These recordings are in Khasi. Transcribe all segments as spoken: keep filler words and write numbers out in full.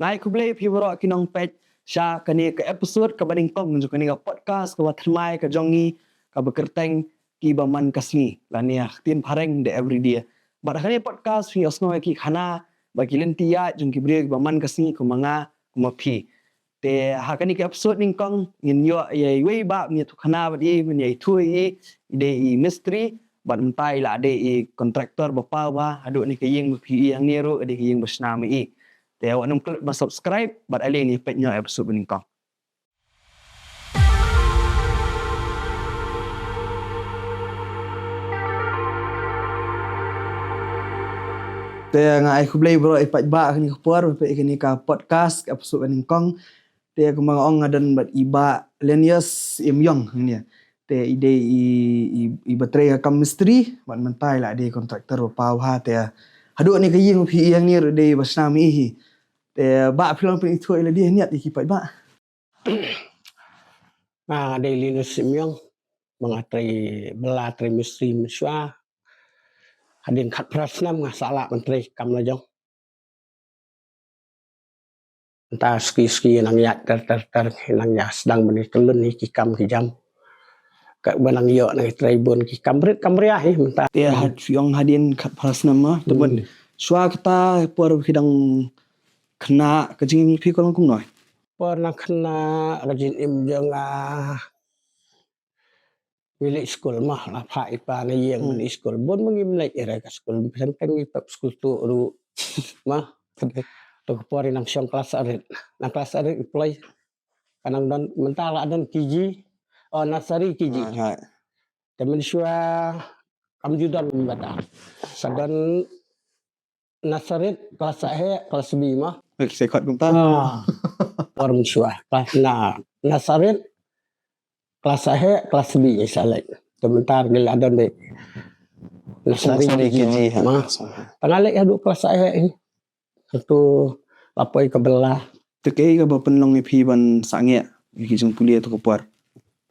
Nga ai khublei phi baroh ki nongpeit sha kane ka episode kaba nyngkong jong kane ka podcast kaba thymmai ka jong ngi, kaba kyrteng Kiba Man Ka Sngi, lane ha ktien phareng The Everyday. Bad ha kane podcast phin ïohsngew ïa ki khana bad ki lynti ïaid jong ki briew kiba man ka sngi kum ma nga kum ma phi. Te ha kane ka episode nyngkong ngin ïoh ïa iwei i bah, ngin ïathuh khana bad i, ngin ïathuh i, i dei i mistri bad mynta i la dei i contractor ba paw bha. Haduh ne ka ïing ba phi i hangne ruh dei ka ïing ba shna ma i. Te wat nym klet ban subscribe bad ale ngin ïa peit noh episode ba nyngkong. Te nga ai khublei baroh i paidbah kane ka por ba peit kane ka podcast ka episode ba nyngkong. Te kumba nga ong nga don bad i bah Lenius Im Yong hangne. Te i dei i, i, i ba trei ka kam mistri bad mynta i la dei contractor ba paw bha. Te haduh ne ka ïing ba phi i hangne ruh dei ba shna ma i hi. Te bah phi long pynithuh ïa lade hangne ïa ki paidbah. Nga dei Lenius Im Yong, ba nga trei bylla, trei mistri mynshuwa. Hadien khatphra snem nga sah lah ban trei kam la jong. Mynta suki suki nang ïaid ter ter ter, nang ïa sdang ban ïa tyllun ïa ki kam ki jam. Kaba nang ïoh nang trei bun ki kam rit kam ria hi mynta. Te ha phi ong hadien khatphra snem ma, te bun. Hmm. Shuwa kata por ba phi dang khynnah ka jingim phi ka long kumno? Por nang khynnah ka jingim jong nga, ngi leit skul ma, la phah i pa na ïing, hmm, ban leit skul. Bun ma ngim leit ïa ka skul, teng teng ngi pep skul tuh ruh ma. To ka por i nang shong klas arit, nang klas arit i play. Ka nang don, mynta la don K G, oh, nursery K G. Ah, ha. Te mynshuwa kam ju don mynta. Sa don nursery, klas A, klas B ma. Eh, sa khot kumta. Ah. Por mynshuwa. Klas na, nursery, klas A, klas B sa leit. Te mynta ngi la don de nursery K G, ha. Ma. Tang leit haduh klas A hi. Hato la poi ka bylla. Te kaei kaba pynlong ïa phi ban sangeh ïa ki jingpule to ka por?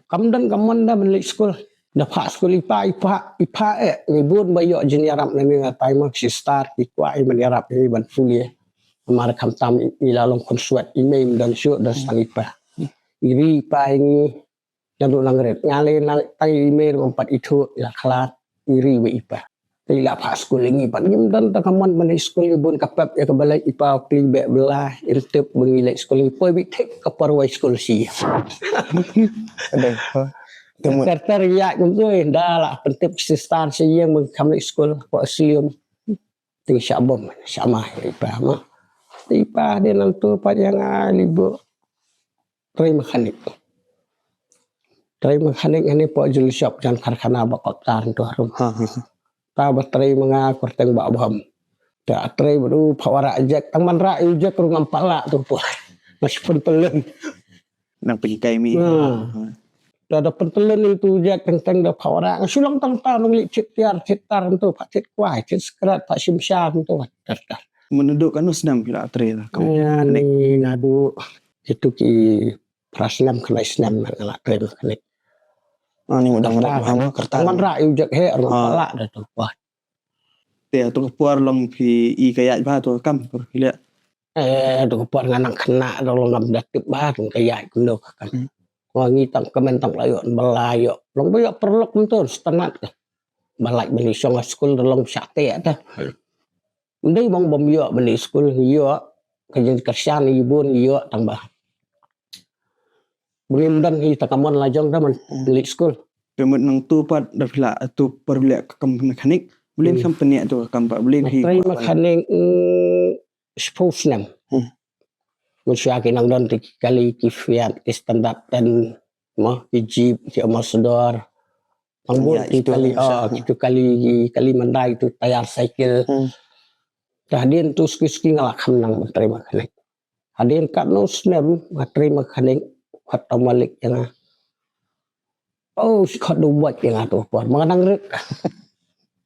Kam don ka mon da ban leit skul. Da phah skul i pa, i pa, i pa eh, ngi bun ba ïoh jingïarap na ngi nga tai ma, ki sister ki kwah i ban ïarap ïa ngi ban pule. Namar khamtam i la long khun swet, i mei ym don shuh, don tang i pa. I ri i pa ïa ngi, naduh nang rit. Nga lei nang tang i mei ruh ym pat ithuh, i la khlad, i ri bad i pa. Te i la phah skul ïa ngi pat ngim don tang ka mon ban leit skul, ngi bun ka pep ïa kaba leit, i pa u kli beh bylla, im tip ba ngi leit skul, ngi poi beit thik ka por wai skul shi. Ter ter ïa kumtu, da la pyntip sister sha ïing ba ngam leit skul, poi slium. Te ngi shah bom, shah mai ïa i pa ma. Te i pa dei nangtu pat ïa nga, libuh trei mechanic. Trei mechanic hangne poi jewelry shop, jan karkhana ba kop tar nangtu harum. Ha, ha, ha. Ta ba trei ma nga kyrteng Bah Bhom. Ta trei ba u pha warah jek, tang ban rah u jek ruh ngam pat lah to por. Nga shu pyntyllun. Nang pynkai mi. Hmm. Da da pyntyllun nangtu jek teng teng da pha warah. Nga shu long tang ta nang leit thied tiar, thied tar nangtu, pha thied kwai, thied skret, pha shim sha nangtu, ter ter. Mynta katno snem phi la trei da kam? Ïa, ni naduh itu ki phra snem, khyndai snem nga la trei mechanic. Ah, ni mudang rah, ha, ma, kyrteng. Tang ban rah u jek hi, ruh ngam pat lah da to por. Te to ka por long phi i ka ïaid bha to ka kam, por phi leh? Eh, to ka por nga nang khynnah, da long ngam da tip bha to ka ïaid kumno ka kam. Hmm. Nga ngi tang kmen tang la ïoh, ba la ïoh. Long ba ïoh paralok mynta, sngewtynnat ka. Ba lait ban ïa shong ha skul da long shah teh ta. Hmm. Ym dei bang bym ïoh ban ïa skul, ïoh ka jingkyrshan ïa bun, ïoh tang ba ba ngim don hi ta ka mon la jong da man leit skul. Te mut nangtu pat da phi la tu por leh ka kam mechanic, balei kham pynïaid tu ka kam pat, balei phi trei mechanic, mm, shiphew snem. Hmm. Mynshuwa ki nang don te ki kali, ki Fiat, ki Standard ten, mo, ki Jeep, ki Ambassador. Tang bun ki kali, oh, ki tu kali, ki kali mandai tu tayar cycle. Hmm. Te hadien tu suki suki nga la kham nang ban trei mechanic. Hadien katno snem nga trei mechanic, khot tang malik ïa nga. Oh, shi khot da u Boit ïa nga to por, ma nga dang rit.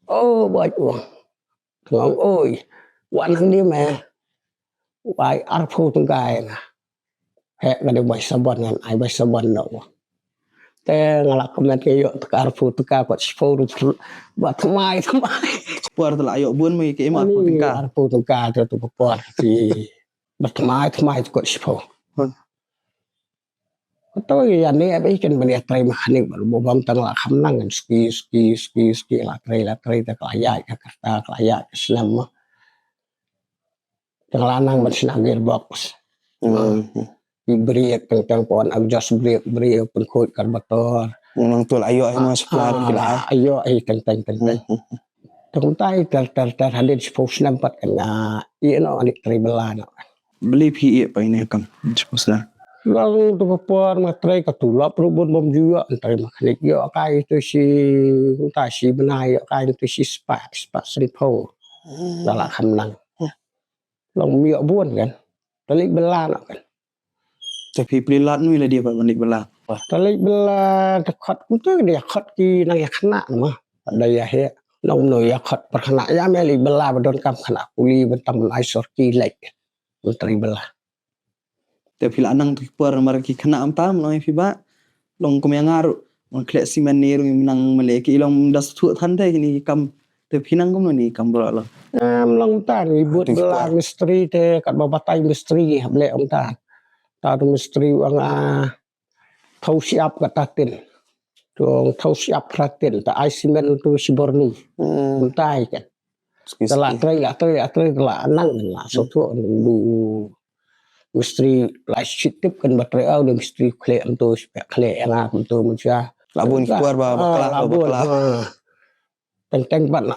Oh, Boit, u ong. Nga ong, oi, wat nang dei me. Wai arphew tyngka ïa nga. Heh, ka dei bai sabon, ngan ai bai sabon noh. Te nga la kmen ka ïoh te ka arphew tyngka, kot shiphew ruh ba thymmai thymmai. Por te la ïoh bun me ka im arphew tyngka. Arphew tyngka te tu ka por te Ba tmai tmai kot shiphew. Kato ïa ne ba i kan ban ïa trei mechanic ba bom tang la kham nang kan ski ski ski ski la trei la trei ta ka la ïa ka karta ka la ïa ka snem ma. Tang la nang ban sna gearbox. I brake tang tang pon exhaust brake brake pun khot carburetor. Nang tu la ayo ai ma sekolah ki la. Ayo ai tang tang tang tang. Tang tai ter ter ter hadin shiphew snem pat kan nga i no ani trei bela no. Beli phi i pa ini kam shiphew snem. Long tu ka por ma trei ka tulop ruh bun bom ju ïoh trei mechanic ïoh kai tu shi ta shi bnai ïoh kai tu shi spah spah semphaw. Da la kham nang. Long mi ïoh bun kan. Trei bela no kan. Te phi pli lad nui la dia pat ban leit bela. Trei bela te khot kumta dia khot ki nang ïa khynnah ma. Da ïa he nang no ïa khot par khynnah ïa me leit bela ba don kam khynnah kuli ban tam ban ai sor ki leit. Ban trei bela. Te phi la nang tu ki por mar ki khynnah am tam long phi ba. Long kum ïa nga ruh. Ngan khleh simen ni ruh nang mele ki long da suthuh than te kini ki kam. Te phi nang kumno ni kam bro lo. Em long ta ni but bela mistri te kat ba batai mistri ble om ta. Ta tu mistri u anga thau siap ka tatin. Tu thau siap ratin ta ai simen tu si borni. Om ta i kan. Ta la trei la trei la trei la nang la so tu du mistri la shit tip kan ba trei au de mistri khleh am tu spek khleh anga am tu mun sia. La bun ki por ba bakla la bun bakla. Teng teng ban la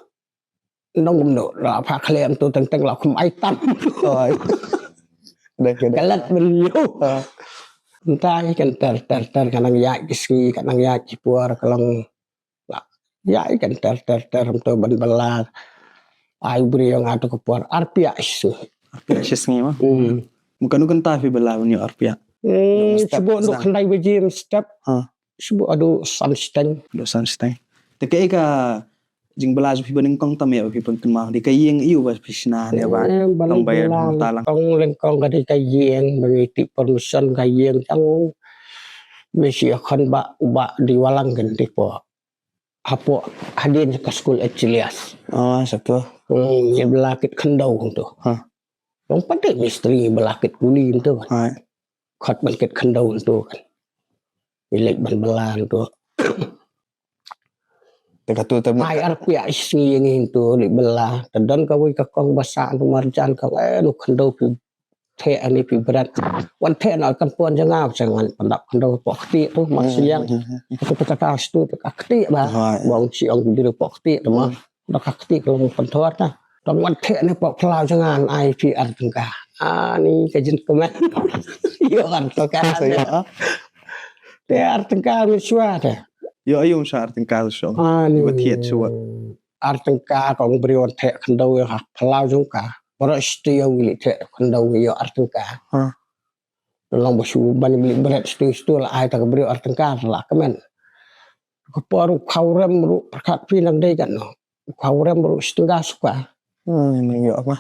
nong kumno la pha khleh am tu teng teng la khum ai tam. Oi. Dek dek. Kalat men yo. Ntai kan ter ter ter kan nang ïa ki sngi kan nang ïa ki por ka long. La ïa kan ter ter ter am tu ban bela. Ai bri ïa nga tu ka por arpia isu. Arpia isu sngi ma. Mukanu kan ta phi bela ban ïa arpia. Sibuk nuk khandai baje step. Sibuk adu san steng. Adu san steng. Te kaei ka jingbela jong phi ba nyngkong tam ïa ba phi pynkyndma dei ka ïing ïa ba phi shna ne ba. Long ba ïa ta lang. Kong lyngkong ka dei ka ïing ba ngi tip permission ka ïing tang. Me shi khon ba ba di walang kan tipo. Hapo hadien ka skul Achilles. Oh, satu. Ngi bela kit khyndew tu. Long pat dei mistri bela kit kuli tu. Khot ban kit khyndew tu kan. Ilek ban bela tu. Te katu te ai arpia sngi ngi tu lek bela. Te don kawei ka kong basa tu marjan ka eh nu khyndew phi the ani phi bret. Wan the na kan pon janga jang wan pandap khyndew pok ti tu masiang. Tu kata ka stu tu ka kti ba. Bong si ong biru pok ti tu ma. Da ka kti ka long pynthor ta. Tang wan theh ne pok phlau jngan ai phi ar tyngka. Ani ka jin kmen. Yo ar tyngka. Te ar tyngka mi shwa te. Yo ayo sha ar tyngka shu. Ani ba thiet shwa. Ar tyngka kong bri wan theh khyndew yo ha phlau jong ka. Bro sti yo wili theh khyndew yo ar tyngka. Long ba shu ban bli bret stu stu la ai ta ka bri ar tyngka la kmen. Ka por u khaw rem ruh pyrkhat phi nang dei kan no. U khaw rem ruh shi tyngka suka. Hmm, nang ïoh apa?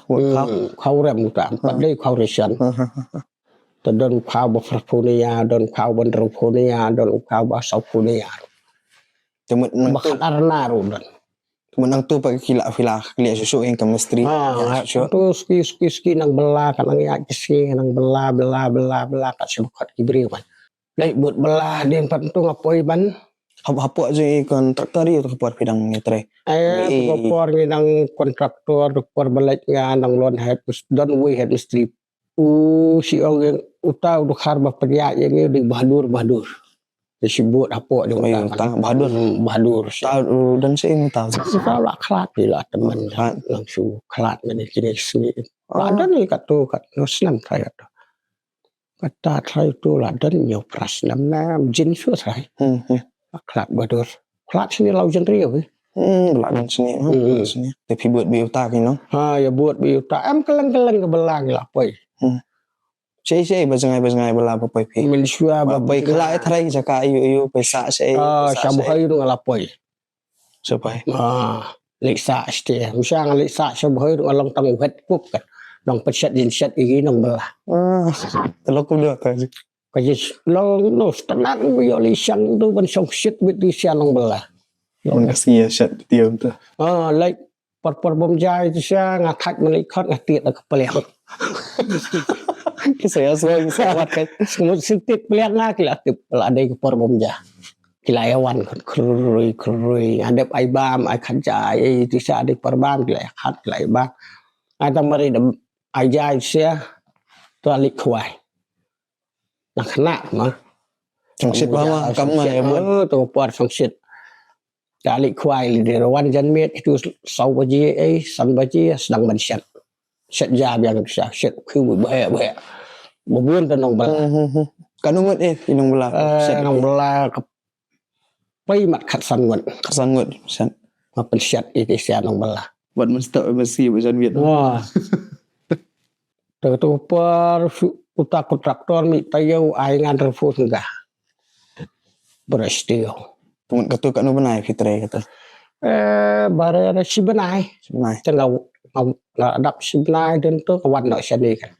Khaw rem uta, pat dei khaw ration. Te don u khaw ba phra phew ne ïa, don u khaw ba hynriew phew ne ïa, don u khaw ba saw phew ne ïa. Te mut nang ba khat ar na ruh don. Te mut nang tu pat ki la phi la kli shu shu ing ka mistri. Tu ski ski ski nang bela ka nang ïa ki ski nang bela bela bela bela ka shu khat ki bri man. Dei but bela dien pat tu nga poi ban. Hap hapo je contractor ïa tu ka por phi dang ngi trei. Eh, tu ka por ngi dang contractor, tu ka por bela nga dang lon head mis-, don wei head mistri. U si ong ïa uta u dkhar ba pynïaid ïa ngi dei Bahadur, Bahadur. Te si but hapo dei uta Bahadur. Bahadur si. Ta u don si ing ta. Uta la khlad pi la temen. Lang shu khlad mane kine sngi. La don ïa katu kat no snem trai katu. Kata trai tu la don ïa u pras nam nam jin shu trai. La khlad Bahadur. Khlad sini lau jin riu. Hmm, bela ngan sini. Te phi buat bi uta ki no. Ha, ïa buat bi uta. Em keleng keleng ka bela ngi la poi. Sei sei ba jngai ba jngai bela ba poi phi. Min shwa ba poi kla trai jaka yu yu pisa sei. Ah, sha bhai ru la poi. Sa poi. Ah, lek sa ste. Misa nga lek sa sha bhai ru long tang wet pup kan. Nong pet shet jin shet igi nong bela. Ah, telok kum dua ta. Ka jis long no stanat u yo li shang tu ban shong shit bit di sia long bela. Long ka sia shit tiam tu. Ah, like por por bom jai tu sia nga thak mani khot nga tiat ka peliang. Ki sa ïa sngewbha, ki sa ïa wad kai. Sngewbha sngewtit pyrshah nga ki la tip la dei ka por bym ja. Ki la ïa wan khut khrui khrui. Hadep ai bam, ai khaja, ai ti sa dei por bam, ki la ïa khat, ki la ïa bam. Ai ta mari da ai ja ai sia. To alik khwai. Nang khana ma. Sngewshit ba ma, kam ma ïa bun. To por sngewshit. Ta alik khwai li de wan jan miet itu saw baje, eh, san baje, sdang ban shet. Shet ja biang tu sa, shet khu ba he ba he. Ba bun ta nong bala. Hmm, hmm, hmm. Kano ngut, eh, i nong bala? Eh, shet. Nong bala ka pai mat khat san ngut. Khat san ngut, shet. Ma pynshet iti sia nong bala. Wat man stok masi ba jan miet. Wah. Te tu por uta kontraktor mi tayo ai ngan rufu tengah. Berestio. Pun katu kanu benai fitre katu. Eh, bare re si benai. Si benai. Tengah, ngau, ngau adap si benai dan tu kawan nak sini kan.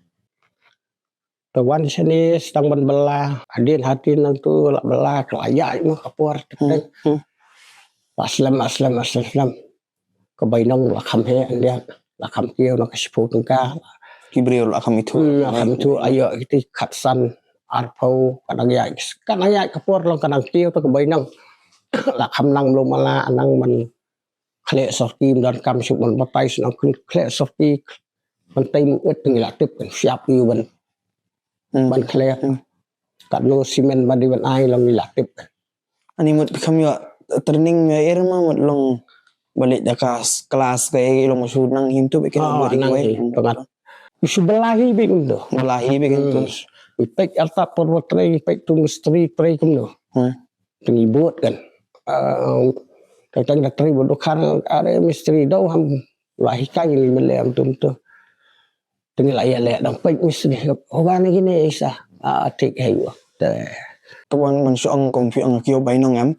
Kawan sini sedang ben bela, adin hati nang tu la bela, kelaya mah kapur. Hmm, hmm. Aslam, aslam, aslam, aslam. Ka bainong la kham he, andiat la kham kiew na ka shiphew tyngka. Ki briew la kham ithuh. Hmm, la kham ithuh, ayo kiti khatsan arphew, ka nang ïaid, ka nang ïaid ka por long ka nang kiew ta ka bainong. La kham nang mlu mala, nang man khleh sorti, man donkam shuh man batai shu nang khleh sorti. Man tai mu ut ngi la tip kan siap ïu ban. Hmm. Ban khleh. Hmm. Katno simen ba dei ban ai long ngi la tip. Ani mut phi kham ïoh training ïa er ma mut long ba leit da ka klas ka ei long shu nang him tu ba ken. Ah, body nang weight. Hi, pyngat. Shu bela hi bik kumto. Bela hi bik kumto. Hmm. Peit arta por ba trei, peit tu mistri trei kumto. Hmm. Teng i bot kan. Ah, teng teng da trei bot dukhan are mistri dau ham la hikai ni mele am tum tu. Teng la ïa le dang peit mistri. Hoba na gine isa. Ah, thik hai wa. Te. Tuan man shu ong kum phi ong kio bainong em.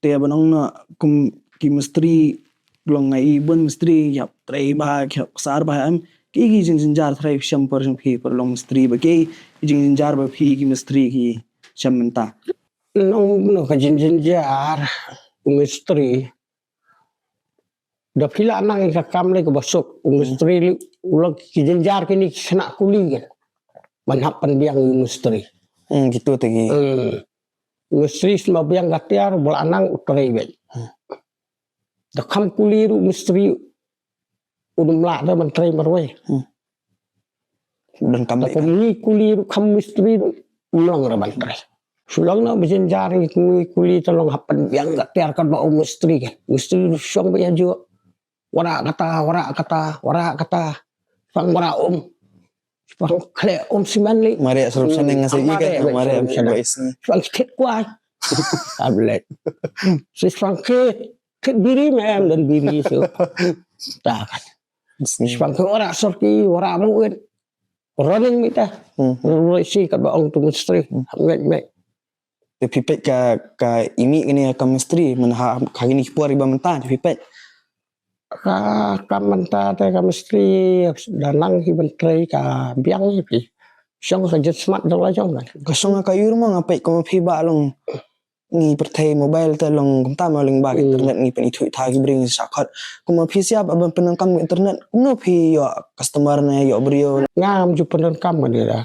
Te ban ong na kum ki mistri long ngai i bun mistri ïap trei ba ïap sar ba em. Ki ki jing jingjar trei shem por jing phi por long mistri ba ki jing jingjar ba phi ki mistri ki shem mynta. Nong no ka jin jin jar u mistri. Da phi la nang ka kam le ka basuk u mistri le u long ki jin jar kini ki khynnah kuli kan. Ban hap pynbiang u mistri. Hmm, gitu te ki. Hmm. U mistri sma biang ka tiar ba la nang u trei beit. Hmm. Da kham kuli ru u mistri u dum la da ban trei marwei. Hmm. Dan kam da kum ngi kuli ru kham mistri ru u long ra ban trei. Shu long na ba jin jar ngi kuli kuli ta long hap pynbiang ka tiar kan ba u mistri kan. Mistri ru shong ba ïa ju. Wara kata, wara kata, wara kata. Pang wara um. Pang khleh um simen li. Mare sarum saneng ngasih ikan, mare sarum saneng. Pang kit kwai. Tablet. Sis pang kit, kit biri mem dan biri su. Ta kan. Sis pang kit wara sorti, wara muit. Running mita. Hmm. Roi si kat ba ong tu mistri. Ngai ngai. Te phi peit ka, ka imi kane ka mistri, man ha, ha kine ki por iba mynta, te phi peit. Ka, ka mynta te ka mistri, da nang hi ban trei ka biang hi phi. Shong ka jit smat dong la jong kan. Ka shong ka yur ma nga peit kumba phi ba long ngi pyrthei mobile te long kumta ma lyngba ka internet ngi pynithuh ithuh ki briew ngi shah khot. Kumba phi siap ban pyndonkam ka internet, kumno phi ïoh customer ne ïoh briew. Ngam ju pyndonkam ka dei da.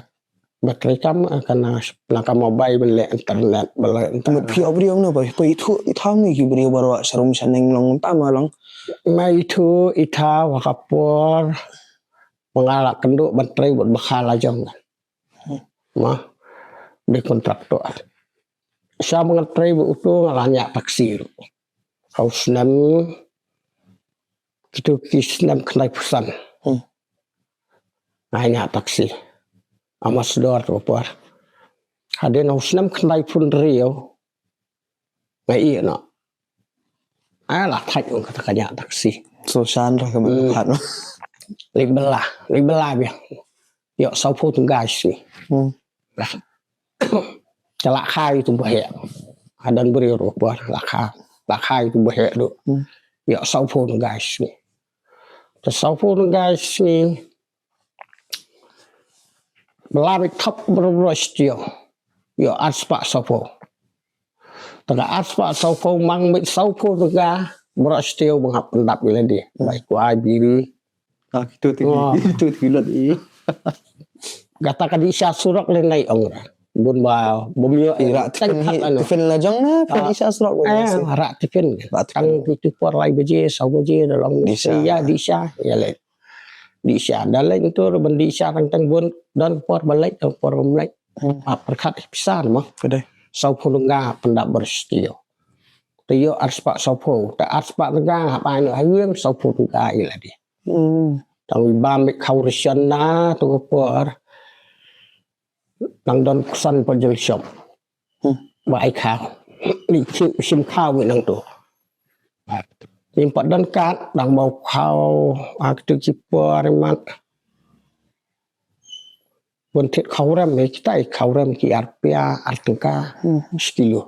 Ba trei kam, eh, ka na, na ka mobile ba leh internet, ba leh internet. Mut phi ïoh briew no ba, phi ithuh, ithuh ni ki briew baroh sharum shaneng long, ta ma long. Ma ithuh, ithuh, wa ka por, ma nga la kynduh ban trei bad ba kha la jong. Ma, de kontraktor. Sha ma nga trei ba uto nga la ñiah taksi. Hau snem, kitu ki snem khyndai phew san. Hmm. Nga ñiah taksi. Ambassador tu por. Hadien u snem khyndai phew hynriew. Nga ïeh noh. Ai la thait ong kata ka ñiah taksi. So shan ra ka man. Hmm. Phat noh. Lei bela, lei bela biang. Ïoh saw phew tyngka shi. Hmm. Te la kha ïa utu ba heh. Hadan briew ruh ba la kha. La kha ïa utu ba heh duh. Hmm. Ïoh saw phew tyngka shi. Te saw phew tyngka shi. Ba la bit thop bro bro shtiew. Ïoh ar spah saw phew. Te ka ar spah saw phew mang bit saw phew tyngka bro shtiew ba nga hap pyndap ïa lade. Bai kwai biri. Ah, kitu ti, oh, kitu ti lut ïa. Kata ka dih sha surok lei nai ong ra. Bun ba bum ïoh. Ïa, rak tiffin hi, tiffin la jong na ka dih sha surok. Eh, rak tiffin. Rak tiffin. Tang ki tu por lai baje, saw baje da long. Dih sha. Ïa, dih sha. Ïa lei. Dih sha. Da lei tu ban dih sha tang tang bun. Don por ba lei, don por ba lei. Hmm. Hap pyrkhat pisa mo. Ka dei. Saw phew tyngka pyndap bar stia. Te ïoh arspah saw phew. Te arspah tyngka hap ai noh ha ïing saw phew tyngka ïa lade. Hmm. Tang ba mih khaw ration na tu ka por. Nang don kusan pa jel shop. Hmm. Ba ai khaw. Ni chim khaw ngi nang tu. Ni pat don kat nang bau khaw ak tu ki por mat. Bun thied khaw rem, eh, kita i khaw rem ki ar pia, ar tyngka, hmm, sekilo.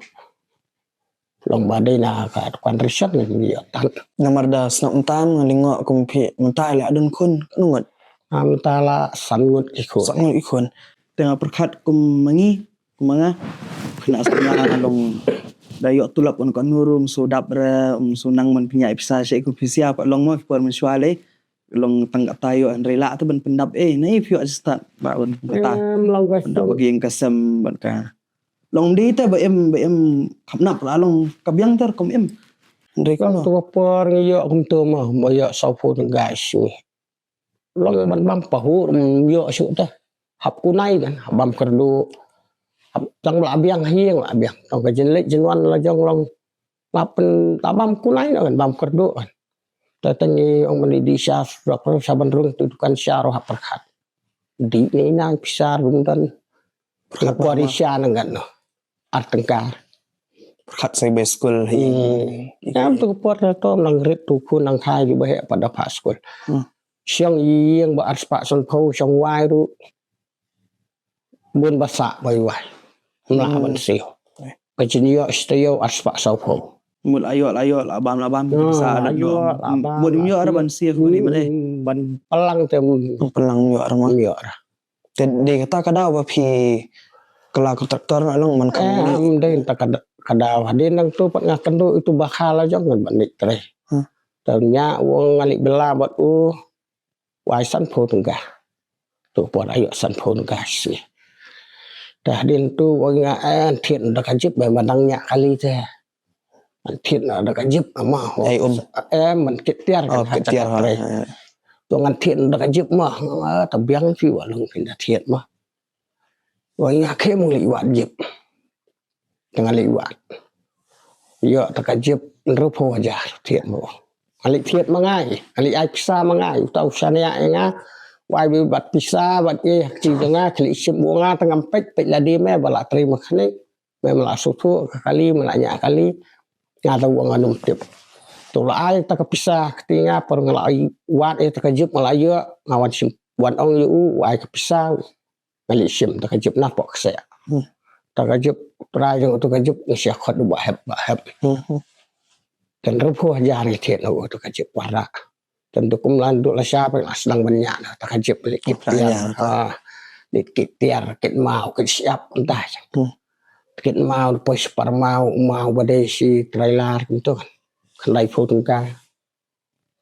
Long ba dei na ka dukan ration ngi ïoh tan. Namar da sngap mynta nga lyngngoh kum phi mynta la don khun, katno ngut? Ah, mynta la san ngut ki khun. San ngut ki khun. Te nga pyrkhat kum ma ngi, kum ma nga. Khynnah sngewbha long da ïoh tulop wan ka nurung, shu dap re, um, shu nang man pynïaid pisa sha kum phi sia, pat long mo phi por mynshuwa lei. Long tang kata ïoh hynrei lah te ban pyndap, eh, nai phi ïoh stad ba ban kata. Em, long ka pyndap ba ïing ka sem ban ka. Long dei te ba em, ba em khapnap la long ka biang ter kum em. Hynrei long ka tu ka por ngi ïoh kum tu mo, mo ïoh saw phew tyngka shu. Long ban bam pahu, mm, ïoh shu te. Hap kunai kan, hap bam kyrduh. Hap tang la biang ha ïing la biang. Tang ka jin leit jin wan la jong long. La pyn, la bam kunai na kan, bam kyrduh kan. Te tang i ong mani dih sha surok, sha ban rung tu dukan sha ruh hap pyrkhat. Dih ni nang pisa rung dan. Pyrkhat kwah ri sha nang kan no. Ar tyngka. Pyrkhat sa bai skul hi. Hmm. Em tu ka por to nang rit tu khun nang khai ki ba heh pat da phah skul. Hmm. Shong ïing ba arspah san phew shong wai ruh. Bun ba sah ba ïwai. Mla ban siew. Ka jin ïoh siew arspah saw phew. Mut la ïoh, la ïoh, la bam, la bam. Sa la ïoh, la bam. Mut ym ïoh ra ban siew ni mane. Ban plang te. Plang ym ïoh ra ma. Ym ïoh ra. Te dei kata ka daw ba phi kylla kontraktor na long man kam. Eh, am dei kata ka da-, ka daw. Dei nang tu pat nga kynduh itu ba kha la jong ngan ban nik trei. Te nya wong nga leit bylla bad u. Wai san phew tyngka. Tu por ïoh san phew tyngka shi. Dah din tu wai nga, eh, thied da ka jip ba dang nya kali te. An thied da ka jip ma. Ai um. Eh, man kit tiar kan. Oh, kit tiar. Tu ngan thied da ka jip ma. Ah, ta biang phi wa long phin da thied ma. Wai nga khem li wat jip. Te nga leit wad. Ïoh ta ka jip hynriewphew hajar thied mo. Nga leit thied ma ngai, nga leit ai pisa ma ngai, uta u shaniah ïa nga. Wai bad pisa bad ïa kti jong nga, ki leit shim u nga te ngam peit, peit lade me ba la trei ma khane. Me me la suthu ka kali, me la ñiah kali. Nga ta u nga nym tip. Tu la ai ta ka pisa kti nga, por nga la ai wad ïa ta ka jip, nga la ïoh, nga wan shim, wan ong ïa u, u ai ka pisa. Nga leit shim ta ka jip na poh kseh. Hmm. Ta ka jip, trai jong ta ka jip nga shah khot u ba hep, ba hep. Hmm, hmm. Te hynriewphew hajar ngi thied na u ta ka jip para. Te tu kum lan tu la sha phi la sdang ban ñiah na ta ka jip leit kit tiar. Ah, leit kit tiar, kit maw, kit shyiap mynta. Hmm. Kit maw, poi shi par maw, maw ba dei shi trailer kumtu. Khyndai phew tyngka.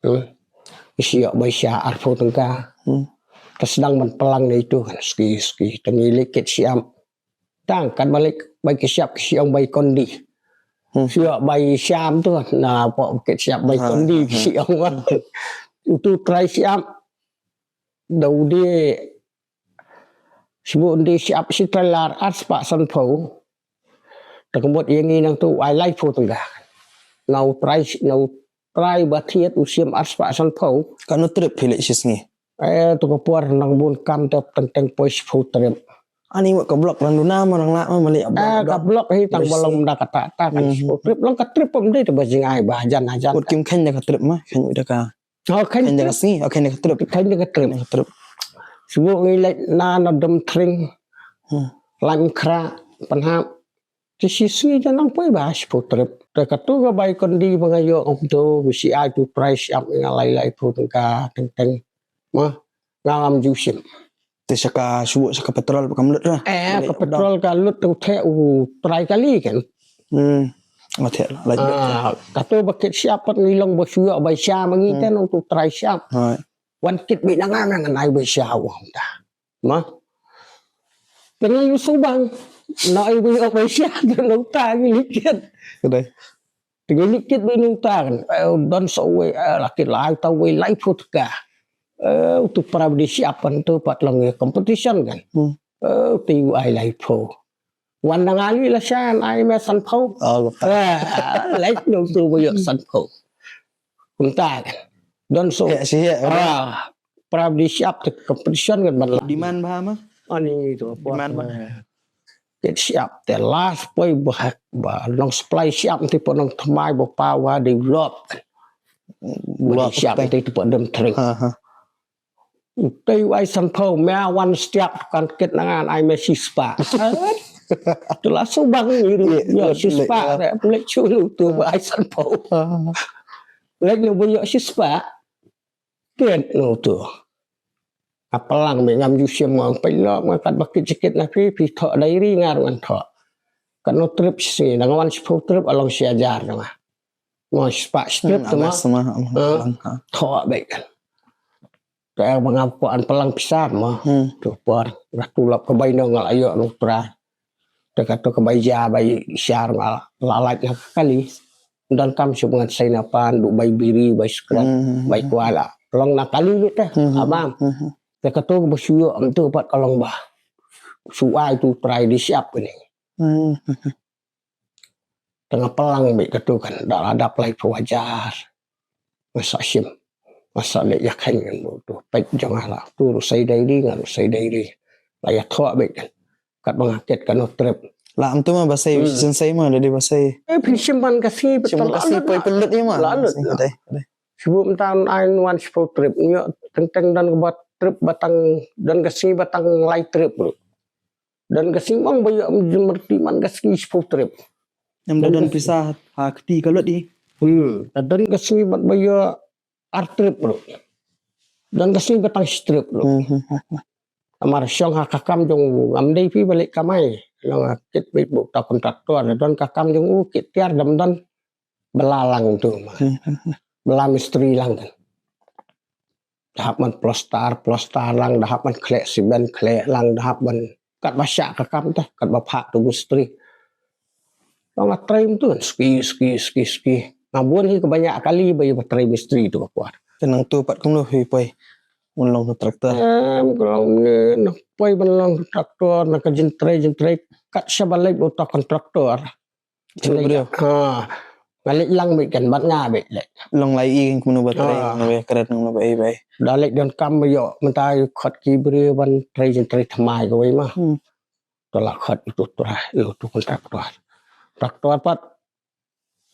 Hmm. Shi ïoh bai sha arphew tyngka. Hmm. Te sdang ban plang na itu kan, ski, ski. Te ngi leit kit shyiap. Tang kat ba leit bai kit shyiap, ki shyiap bai kondi. Hmm. Shi ïoh bai shyiap tu kan, na poh kit shyiap bai kondi, ki shyiap. Utu trai shyiap. Da u dei Shu buh ndi shyiap shi trailer arspah sanphew. Te ka mut ïa ngi nangtu u ai laiphew tyngka. Na u trai, na u trai ba thied u shim arspah sanphew. Katno trip phi leit shi sngi? Eh, tu ka por nang bun kam te teng teng poi shiphew trip. Ani mut ka block Randuna ma nang lah ma, ma leit block. Eh, ka block hi tang ba long da kata, ta kan shiphew trip long ka trip pom dei te ba jngai ba hajan hajan. Mut kim kheiñ da ka trip ma, kheiñ da ka Oh, kheiñ da ka sngi, oh, kheiñ da ka trip. Kheiñ da ka trip. Kheiñ da ka trip. Shu buh ngi leit na na Dom Tring. Hmm. Lait Mkhra, Pynhap. Te shi sngi te nang poi ba shiphew trip. Te katu ka bai kondi ba nga ïoh ong to, ba shi ai tu price ap nga lai laiphew tyngka teng teng. Ma, nga ngam ju shim. Te sha ka shu, sha ka petrol ba kam lut ra. Eh, ka petrol ka lut tu te u trai kali kan. Hmm. Nga te la. Ah, katu ba kit shyiap pat ngi long ba shu ïoh bai sha ma ngi te nang tu trai shyiap. Wan kit beit na nga nga nai bai sha u hangta. Ma. Tang ïa u subang. Na ai wei o wei sia, tang nota ngi likit. Kedai. Tang ngi likit wei nota kan. Eh, don so wei, eh, laki lai ta wei lai put ka. Eh, tu para bdi siap kan tu pat long ïa competition kan. Hmm. Eh, tu ai lai pho. Wan dang ali la shan ai me san pho. Oh, lupa. Eh, lai no tu wei san pho. Kumta kan. Don so. Ya, sih, ya, ah, para bdi siap tu competition kan ban la. Demand ba ma? Ani tu apa? Demand ba? Kit siap te last poi ba, ba long supply siap ti po nong thamai ba pa wa develop. Ba siap te tu po dem tring. Ha, ha. Te ai san pho me wan stiap kan kit nangan ai me sispa. Tu la subang ni ru. Ya, sispa. Lek chulu tu ba ai san pho. Lek ni bu ya sispa. Kit no tu. Apalang me ngam ju sim ngam pai lo ngam kat bakit sikit na pi pi tho diary ngar ngan tho. Kan no trip si nang wan sipho trip along si ajar na. Mo spa trip tu ma. Tho baik kan. Ka bang apa an palang pisar ma. Tu por. Ratu lap ka bai no ngal ayo no tra. Te katu ka bai ja bai siar nga la lait na kali. Dan kam shu ngan sai na pan du bai biri bai scrap bai kuala. Long na kali lu te abang. Te katu ka ba shu yo am tu pat ka long ba. Shu ai tu trai di siap ni. Tang palang bai katu kan da la dap lai pho ajar. Masa sim. Masa le ya khan kan tu. Pek jong ala tu ru sai dai di ngan ru sai dai di. La ya tho bai kan. Kat ba nga kit kan no trip. La am tu ma ba sai, hmm, sen sai ma, da di ba sai. Eh, phi shim ban ka sngi, shim ban ka sngi, poi pynlut ïa ma. La lut. Dai, dai. Shu mynta ai wan shu trip. Nyo teng teng don ka ba trip ba tang, don ka sngi ba tang lai trip. Don ka sngi mong ba ïa merti man ka sngi shu trip. Nam da don pisa ha kti ka lut i. Hmm, da don ka sngi ba ïa ar trip ruh. Don ka sngi ba tang shi trip ruh. Amar shong ha ka kam jong u, ngam dei phi ba leh kamai. Long ha kit bit bu ta kontraktor, don ka kam jong u kit tiar dam don bala lang tu ma. Bala mistri lang kan. Da hap man plastar, plastar lang, da hap man khleh simen, khleh lang, da hap man kat ba shah ka kam te, kat ba phah tu mistri. Long nga trei tu kan, ski, ski, ski, ski. Nga bun hi ka banyak kali ba ïa ba trei mistri tu ka por. Te nang tu pat kumno hi poi. Mun long kontraktor. Em, ka long ne, na poi ban long kontraktor, na ka jingtrei, jingtrei. Kat sha ba leit ba uta kontraktor. Jingtrei. Ha. Nga leit lang beit kan, bad nga beit leit. Long lai i kumno ba trei, kumno ba kret, kumno ba ei ba ei. Da leit don kam ba ïoh, mynta ïoh khot ki briew ban trei jingtrei thymmai kawei ma. Hmm. To la khot itu tu lah, itu tu kontraktor. Kontraktor pat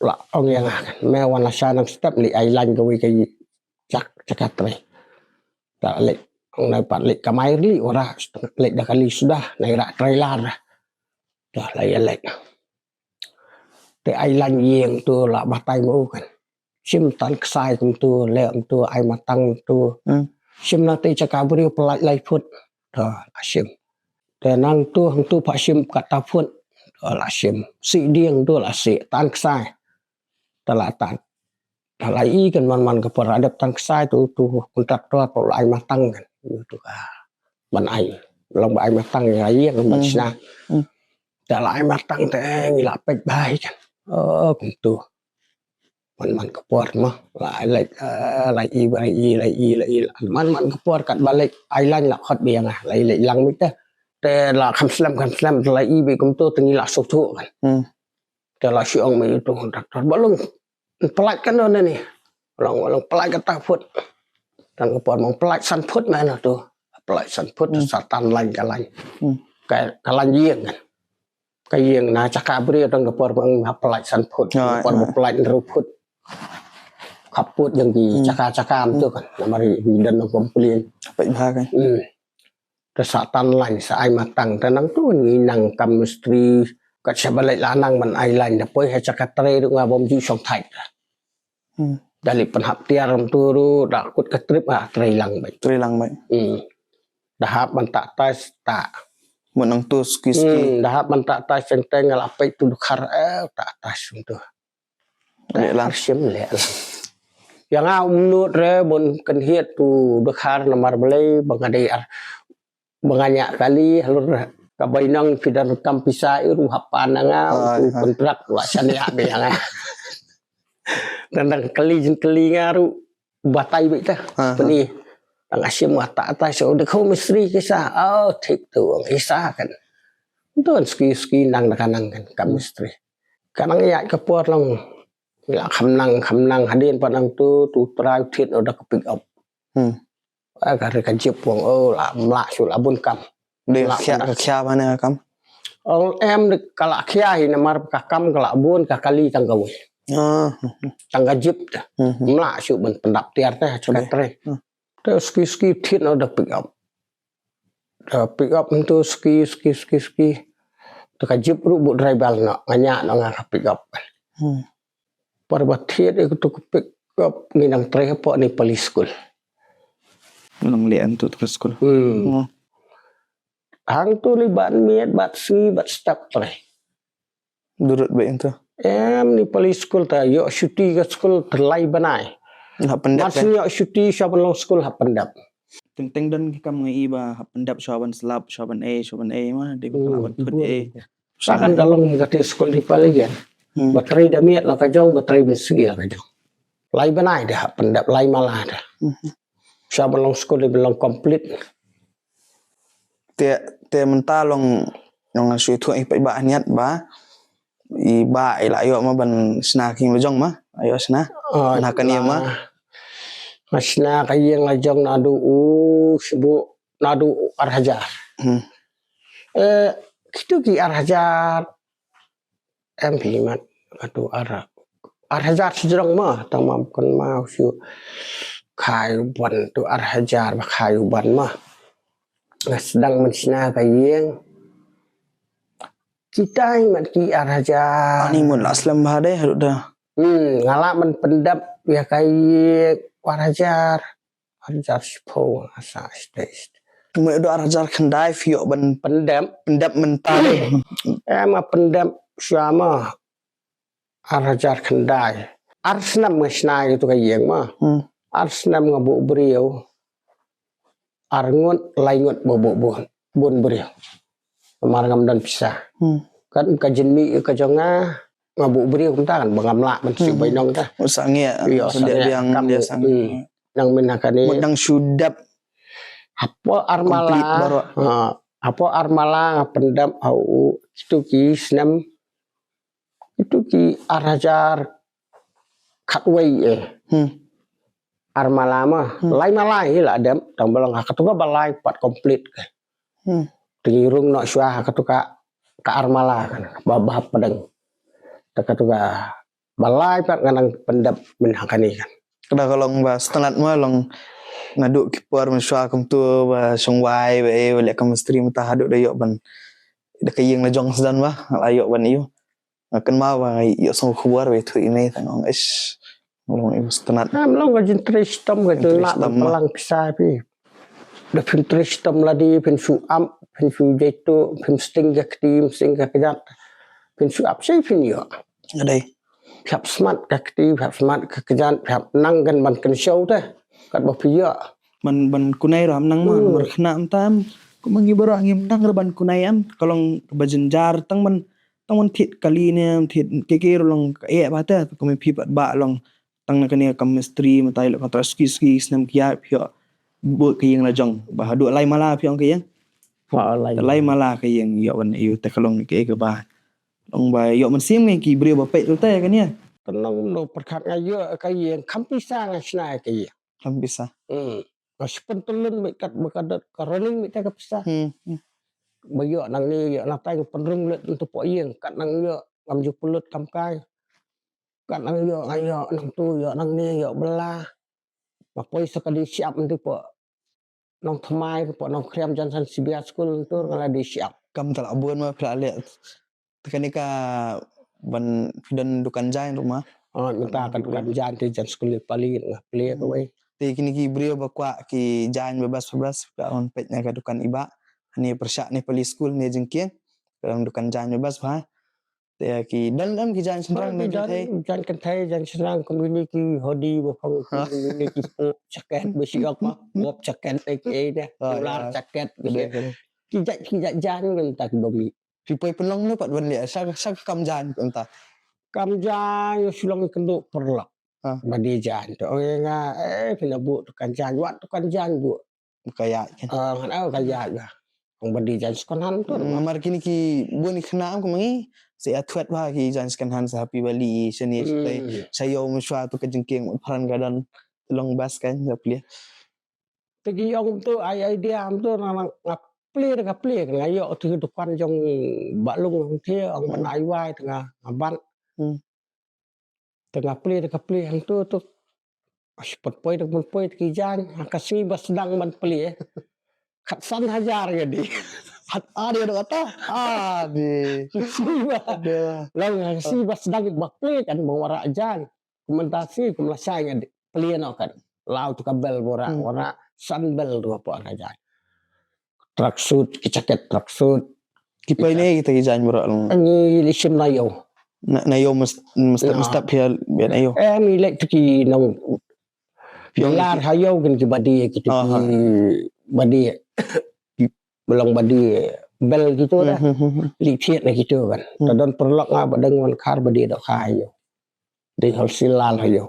la ong ïa nga kan, me wan la sha nang step leit ai line kawei ka i chak, chaka trei. Ta leit, ong nai pat leit kamai ri, ora leit da kali suda, nai rak trei lar. Ta la ïa leit. Te ai line ïing tu la batai mo kan. Shim tan ksai kumtu, leh kumtu, ai matang tu. Hmm. Shim na te chaka briew pynlait lai phut. To, la shim. Te nang tu, hang tu pha shim kata phut. To, la shim. Si dieng tu, la si. Tan ksai. Ta la tan. Ta la i kan man man ka por adep tan ksai tu, tu kontraktor tu la ai matang kan. Tu ka. Ban ai. Long ba ai matang ïa ïing ban sna. Hmm. Ta la ai matang te ngi la peit bai kan. Oh, kumtu. Man man ka por ma, la leit, eh, la i, la i, la i, la i, man man ka por kat ba leit, ai line la khot biang ah, la i leit lang mit te. Te la kham slem, kham slem, te la i bi kumtu, te ngi la suk thu kan. Hmm. Te la shi ong mi tu kontraktor, ba long, pynlait kan don ne. Long, long pynlait kata phut. Tang ka por mong pynlait san phut ma na tu. Pynlait san phut, hmm, sa tan line ka line. Hmm. Ka, ka line ïing kan. Ka ïing na chaka briew tang ka por ba nga hap pynlait san phut, ka por ba pynlait hynriew phut. Khap phut jong ki chaka chaka tu kan. Namar hi dan nong complain. Pynlait bha kan. Hmm. Te sa tan line sa ai matang te nang tu ngi nang kam mistri kat sha ba leit la nang ban ai line da poi ha chaka trei ruh nga bym ju shong thait. Hmm. Da leit pynhap tiar ram tu ruh da kut ka trip ah trei lang bai. Trei lang bai. Hmm. Da hap ban ta tais ta. Mo nang tu ski ski. Hmm, da hap ban ta tais teng teng la peit tu dkhar eh ta tais tu. Leh lang. Shim leh lang. Ïa nga um nud re bun kynhiat tu dkhar namar balei ba nga dei ar ba nga ñiah kali halor Ka bainong phi don kam pisa i ruh hap pan na nga, u kontrak la shaniah beit ïa nga. Tang dang kylli jin kylli nga ruh batai beit ta. Pynï. Tang asim nga ta ta so de ko mistri kisa. Oh, thik tu ong isa kan. Don ski ski nang da ka nang kan ka mistri. Ka nang ïa ka por long. La kham nang kham nang hadien pa nang tu tu trai thied o da ka pick up. Hmm. Ka re ka jip wang o la mla shu la bun kam. De ka khia ka khia ba ne kam. Ong em de ka la khia hi namar ka kam ka la bun ka kali tang ka wei. Ah. Tang ka jip ta. Hmm. Mla shu ban pyndap tiar ta ka trai. Hmm. Te ski ski thied no da pick up. Da pick up tu ski ski ski ski. Te ka jip ruh bu driver no nganya no nga ka pick up. Hmm. Par ba thied e tu ka pick up ngi nang trai hapoh ni pali school. Nang le an tu ka school. Hmm. Oh. Hang tu ni ban miet bat sngi bat step trai. Durut beit ynta. Em ni pali school ta ïoh shuti ka school ta lai bnai. Hap pyndep. Mar shu ïoh shuti sha ban long school hap pyndep. Teng teng don ki kam ngi ba hap pyndep sha ban slap sha ban ei sha ban ei ma de ba hap thut ei. Sa kan da long ka te school ni pali ïa. Ba trai da miet la ka jong ba trai ban sgi la ka jong. Lai bnai de hap pyndep lai mala de. Sha ban long school de ban long complete. Te te mynta long long shu thuh i peit ba niat ba i ba i la ïoh ma ban shna ka ïing la jong ma ïoh shna. Na ka ni ma. Nga shna ka ïing la jong na du u shibu na du ar hajar. Hmm. Eh kitu ki ar hajar. Em phi mat katu ar ar hajar sejrong ma tang mam kan ma shu khai ban tu ar hajar ba khai ban ma. Nga sdang man shna ka ïing. Kitai mat ki ar hajar. Ani mun la slem ba dei haduh da. Hmm, nga la man pyndap ïa ka ïing ar hajar. Ar hajar shiphew nga sa stage. Mo do ar hajar khyndai phi ïoh ban pyndap pyndap mynta. Em nga pyndap shuwa ma. Ar hajar khyndai. Ar snem nga shna ïa tu ka ïing ma. Hmm. Ar snem nga buh briew. Ar ngut lai ngut ba buh bun bun briew. Mar ngam don pisa. Hmm. Kan ka jinmi ka jong nga nga buh briew kumta kan ba ngam lah ban shu bai nong ta. Sa ngi. Ïa sa ngi biang kam dia sa ngi. Nang min ha kane. Mut nang shu dap. Hapoh ar mala. Hapoh ar mala nga pyndap ha u kitu ki snem. Kitu ki ar hajar khatwei eh. Hmm. Ar mala ma. Hmm. Lai mala hi la dep tang ba long ha katu ka ba lai pat complete ka. Hmm. Te ngi rung noh shuwa ha katu ka ka ar mala kan ba ba pdeng. Te katu ka ba lai pat nga nang pyndap min ha kane kan. Ka da ka long ba sngewtynnat ma long naduh ki por mynshuwa kumtu ba shong wai ba eh ba leh ka mistri mynta haduh da ïoh ban da ka ïing la jong sdang ba la ïoh ban ïoh. Nga kynmaw ba nga ïoh sngew khubor ba ïathuh ïa me tang ong ish. Nga long ïa sngewtynnat. Em long ka jingtrei shitom ka jinglah ban pynlang pisa phi. Da phin trei shitom lade phin shu ap phin shu jaito phin sting ka kti phin sting ka kjat. Phin shu ap sei phin ïoh. Nga dei. Phi hap smat ka kti phi hap smat ka kjat phi hap nang kan ban kynshew te. Katba phi ïoh. Ban ban kunai ruh ham nang ma. Hmm. Namar khynnah mynta em. Kumba ngi baroh ngim nang ruh ban kunai em. Ka long kaba jynjar tang ban tang ban thied kali ne thied kei kei ruh long ka eh ba te kumba phi pat ba long tang na kane ka mistri mynta ïa la kontrak suki suki snem ki ïa phi ïoh bud ka ïing la jong ba haduh lai mala phi ong ka ïing. Lai. Lai mala ka ïing ïoh ban ïoh te ka long ka eh ka ba long ba ïoh mynsiem ngi ki briew ba peit ruh te kane. Ka long no pyrkhat nga ïoh ka ïing kham pisa nga shna ka ïing. Kham pisa. Hmm. Nga shu pyntyllun beit kat ba ka dot ka running beit ka pisa. Hmm, hmm. Ba ïoh nangne ïoh natai nga pynrung lut ntu poh ïing kat nang ïoh ngam ju pynlut kam kai. Kat nang ïoh nga ïoh nangtu ïoh nangne ïoh bela. Nga poi sa ka dei shyiap ntu poh Nongthymmai poh Nongkhriam Johnson C B R School ntu nga la dei shyiap. Kam ta la bun ma phi la leh. Te kane ka ban phi don dukan jaiñ ruh ma. Oh, mynta ka dukan jaiñ te jan skul pali nga plie kawei. Te kine ki briew ba kwah ki jaiñ ba bas ba bas ka on peit na ka dukan i Bah. Hane pyrshah ne pali skul ne jingkieng. Ka don dukan jaiñ ba bas ba. Te ki don em ki jaiñ shynrang ne jingthei. Jaiñ kynthei jaiñ shynrang kumne ki hoodie ba phong kumne ki pop jacket ba shi ok ma. Pop jacket ek ei de. Polar jacket. Ki jait, ki jait jaiñ mynta ki ba mih. Phi poi pynlong ne pat ban leh sa, sa kam jaiñ mynta. Kam jaiñ shu long kynduh paralok. Ha. Ba die jaiñ to. Ong ïa nga, eh, phin ïa buh dukan jaiñ, wat dukan jaiñ buh. Ka ïaid kan. Ah, ngan ong ka ïaid ba. Ong ba die jaiñ second hand to. Hmm, namar kine ki bun ki khynnah kum ngi, sa ïa thuh ba ki jaiñ second hand sa happy valley, shane shatai. Hmm. Sa ïoh mynshuwa to ka jingkieng mut pran ka don. Long bas kan, sa plie. Te ki ong to, ai idea to, na, na, nga plie da ka plie, nga ïoh to dukan jong Bah Lung hangtei, ong ban ai wai, te nga, nga ban. Hmm. Te nga plie da ka plie hangto to. Ash pat poi da ka poi da ki jaiñ, ha ka sngi ba sdang ban plie. Khatsan hajar nga die. Hat, ah, die da kata. Ah, die. Sngi ba. Aduh. Long ha ka sngi ba sdang ba plie kan ba wanrah jaiñ. Mynta sngi kum lashai nga die. Plie noh kan. Law to ka bel ba wanrah, hmm, wanrah san bel to ka por ka jaiñ. Tracksuit, ki jaket tracksuit. Ki poi ne kita ki jaiñ baroh lang. Ngi leit shim na ïew. Na, na ïew must, must, must phi ïa na ïew. Eh, ngi leit to ki nong. Phi ong lar ha ïew kan ki ba die kito ki ba die. Ba long ba die bel kito da. Hmm, hmm, hmm, hmm. Leit thied na kito kan. Hmm. Ta don paralok nga ba dang wan khar ba die dohkha ha ïew. Dei wholesale ha ïew.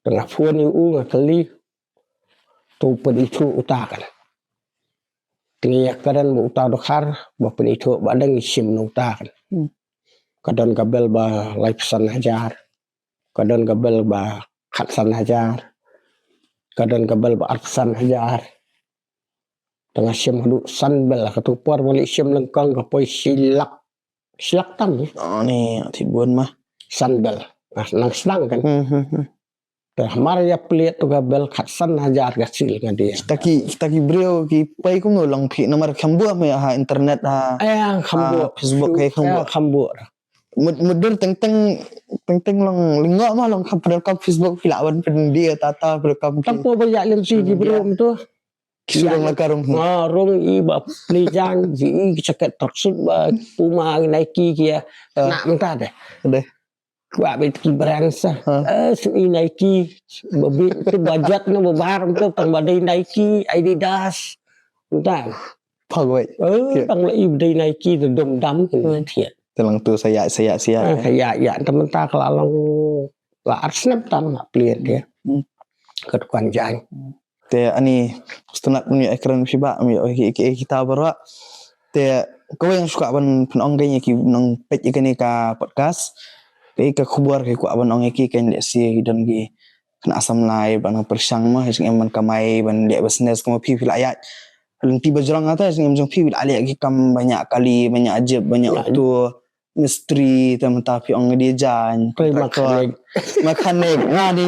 Te nga phone ïa u nga kylli. To pynithuh uta kan. Te ngi ïa kren ba uta u dkhar ba pynithuh ba dang ngi shim na uta kan. Hmm. Ka don ka bel ba laiphew san hajar. Ka don ka bel ba khatsan hajar. Ka don ka bel ba arphew san hajar. Te nga shim haduh san bel, kato por ba ngi leit shim lyngkong ka poi shi lak. Shi lak tam ne. Oh, ne, thik bun ma. San bel. Nga nang sdang kan. Hmm, hmm, hmm. Te hamar ïa plie to ka bel khatsan hajar ka sil nga die. Kita ki, kita ki briew ki poi kumno long phi, namar kham buh me ha internet ha. Eh, kham buh. Facebook, eh, kham buh. Eh, kham buh. Mut, mutdur teng teng, teng teng long lyngngoh ma long kham pyndonkam Facebook phi lah ban pyndie ta ta pyndonkam. Tang por ba ïa lynti ki briew to. Ki shu dang la ka rung. Ah, rung i ba plie jaiñ, i ki jaket tracksuit ba Puma, Nike ki ïa. Ah. Khynnah mynta de. Dei. Kwah beit ki brand sa. Ah. Eh, shu i Nike, ba beit to budget na ba bar mynta tang ba dei Nike, Adidas. Mynta. Pha wei. Eh, tang la i ba dei Nike te dum dam. Hmm. Thied. Te lang to sa ïa, sa ïa, sa ïa. Ah, sa ïa, ïa. Te mynta ka la long la ar snem tam nga plie de. Hmm. Ka dukan jaiñ. Hmm. Te ani, sngewtynnat ban ïa kren phi ba, ïa ki, ki, kita baroh. Te kawei nga shu kwah ban pynong ka ïa ki nongpeit ïa kane ka podcast. Ka, ka khubor ka kwah ban ong ïa ki kan lehse ki don ki khynnah samla ban pyrshang ma, ha jingim ban kamai, ban leh business kumba phi, phi la ïaid. Lynti ba jrong ata, ha jingim jong phi, phi la leh ki kam ba ñiah kali, ba ñiah jip, ba ñiah auto. Mistri, te mynta phi ong die jaiñ, contractor, mechanic. Mechanic, nga ni,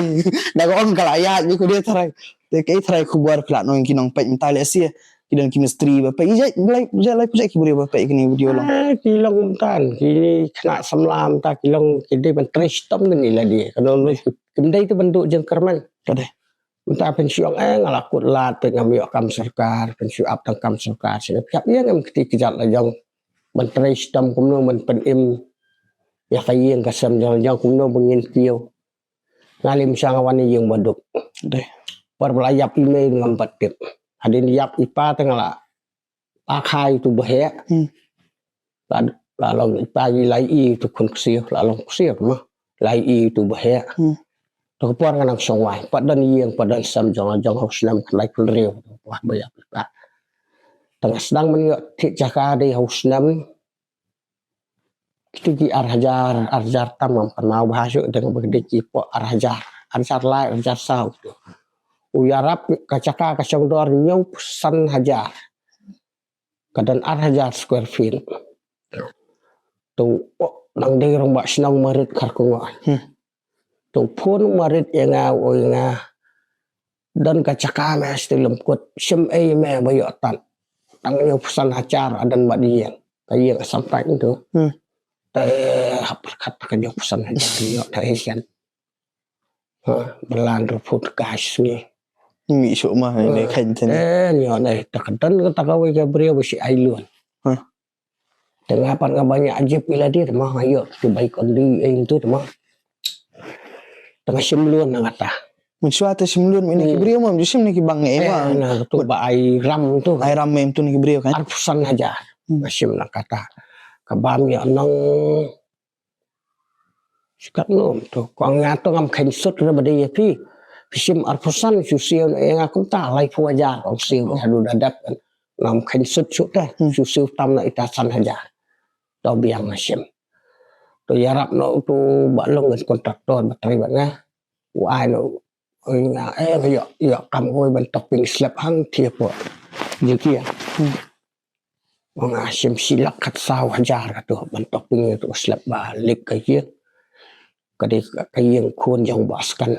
da ka ong ka la ïaid, ni ku die tharai. Te kaei tharai khubor phi lah ong ki nongpeit mynta lehse ki don ki mistri ba peit, ïa, ïa, ïa, ïa, ki briew ba peit kine video long. Ah, ki long mynta, kine khynnah samla mynta ki long ki dei ban trei shitom kine la die. Ka don kim dei te ban duh jingkyrmen. Ka dei. Mynta pynshitom, eh, nga la kut lad, pynngam ïoh kam sorkar, pynshitom tang kam sorkar, shisha pynïap ïa ngam kti kjat la jong. Ban trei shitom kumno ban pynim ïa ka ïing ka sem jong, jong kumno ban ngin kiew. Nga lim shang wan ïing ba duk. Dei. Por ba la ïap i mei ngam pat tip. Hadien ïap i pa te nga la pakhai tu ba heh. Hmm. La, la long i pa i lai i tu khun ksiew, la long ksiew ma. Lai i tu ba heh. Hmm. Tu ka por nga nang shong wai. Pat don ïing, pat don sem jong, jong hok snem khlai khun riew. Wah ba ïap i pa. Tang sdang man ïoh thied jaka dei hok snem. Kito ki ar hajar, ar hajar tam ngam pynmaw bha shuh, dang ba ki dei ki poh ar hajar, ar hajar lai, ar hajar saw kito. U ïarap ka jaka ka shong dor hynñiew phew san hajar. Ka don ar hajar square feet. To, oh, nang dei rangbah shnong Marit Kharkongor. Hmm. To phone Marit ïa nga, u ong ïa nga. Don ka jaka me ha Sri Lamkut, shim ei me ba ïoh tan. Tang hynñiew phew san hajar, a don bad ïing. Ka ïing Assam Type to. Hmm. Te hap pyrkhat ka hynñiew phew san hajar ïoh te ei shen. Ha, ba la hynriew phew tyngka shi sngi. Mih shuh ma, ne khein chen. Eh, ïoh ne, te ka don kata kawei ka briew ba shi ai loan. Ha. Te nga pat nga ba ñiah jip ïa lade te ma, nga ïoh tu bai kondi ei tu te ma. Te nga shim loan na kata. Mynshuwa te shim lut mynne ki briew ma, ju shim ne ki bang eh ma. Na tu ba ai ram tu. Ai ram mynne tu ne ki briew kan. Arphew san hajar. Nga shim na kata. Ka bam ïa nang sikat nom tu. Kong nga tu ngam kheiñ sut re ba dei ïa phi. Phi shim arphew san shu siew na ïa nga kumta laiphew hajar kong siew haduh da dep kan. Ngam kheiñ sut shu te. Shu siew tam na ita san hajar. To biang nga shim. To ïarap na utu ba long ngan kontraktor ba trei ba nga. U ai na u nga eh ïa ïa kam oi ban topping slab hang thie po. Jiki ya. Nga shim shi lak khat saw hajar ka tu ban topping tu slab ba lik ka ye. Ka dei ka ïing khun jong ba skan.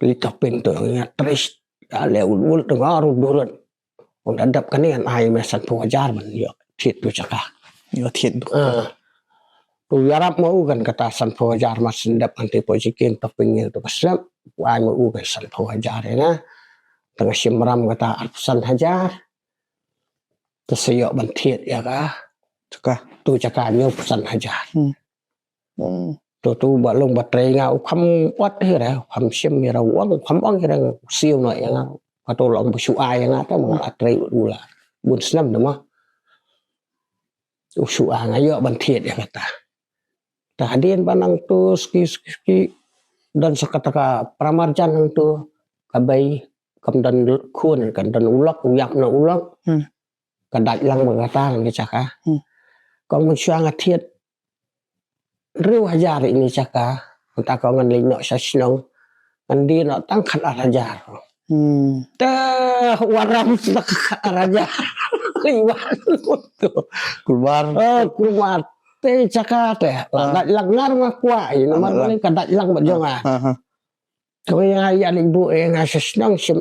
Li topping tu nga tres ale ul ul tu nga ru durut. Ong da dap kane an ai me sanphew hajar ban ïoh thied tu jaka. Ïoh thied tu. Ah. Tu ïarap ma u kan kata sanphew hajar ma sendap anti po jikin topping ïa tu ka slab. U ai ma u kan sanphew hajar ïa nga. Tang shim ram kata arphew san hajar. Tu sa ïoh ban thied ïa ka. Jaka. Tu jaka hynñiewphew san hajar. Hmm. Tu tu ba long ba trei nga u kham ot hi re, u kham shim hi re, u ong u kham ong hi re, u siew noh ïa nga. Ka tu long ba shu ai ïa nga te ma nga la trei u la bun snem te ma. U shu ai nga ïoh ban thied ïa kata. Ta hadien ba nang tu ski ski ski don sa kata ka pramarjan nang tu ka bei kam don khun kan don u lok u ïap na u lok. Hmm. Ka dait lang ba kata nang ka jaka. Hmm. Kong mynshuwa nga thied hynriew hajar ine jaka. Mynta ko ngan leit noh sha shnong. Ngan die noh tang khat ar hajar. Hmm. Te waram sdang khat ar hajar. Ki wan. Kulmar. Oh, kulmar. Te jaka te. La dait lang ngar nga kwah. Ine man ka dait lang ba jong nga. Ko ïa ïa leit buh ïa nga sha shnong shim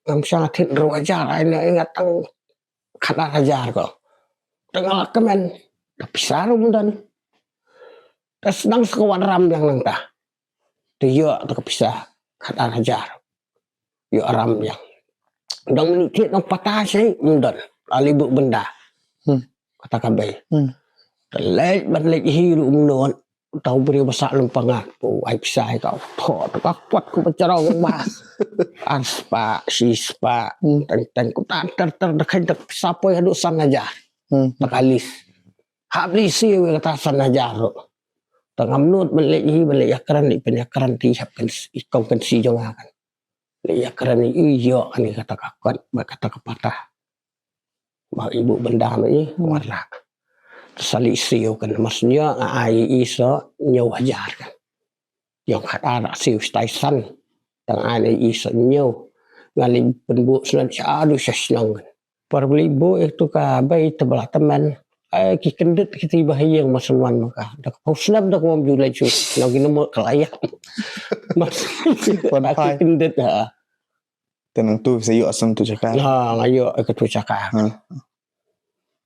ngam shang thied hynriew hajar. Ai ne ïa nga tang khat ar hajar ko. Tang la kmen. Ka pisa ruh ym don. Te sdang sa ka wan ram biang nangta. Te ïoh te ka pisa khat ar hajar. Ïoh ram biang. Dang mini thied dang pata shai ym don. Ali buh bynda. Hmm. Kata ka bei. Hmm. Te leit ban leit hi ruh ym don. Tau briew ba sah lem pangak. Pu ai pisa ai ka. Tho te ka kwat ku ba jrong ba. Ar spah, shi spah. Hmm. Teng teng ku tan ter ter da khain da pisa poi haduh san hajar. Hmm. Ta ka list. Hap list siew ïa kata san hajar ruh. Ta ngam nud ban leit hi ban leit ïakren leit pynïakren ti hap kan i kong kan si jong nga kan. Leit ïakren i ïoh ani kata ka kot bad kata ka pata. Ba i buh bynda ma i, hmm, warla. Sa leit siew kan mas ïoh nga ai i so hynñiew hajar kan. Ïong khat ar siew stai san. Tang ai i so hynñiew. Nga leit pynbuh snan sha adu sha shnong kan. Por ba leit buh ïa tu ka bei te ba la tymmen. Ai ki kyndit kiti ba ha ïing ma sngewman ma ka. Da ka phew snem da ka bym ju leit shuh. Nang ki namo ka la ïap. Mas ki kyndit ha. Te nang tu sa ïoh sa tu jaka. Ha, nga ïoh ka tu jaka. Ha.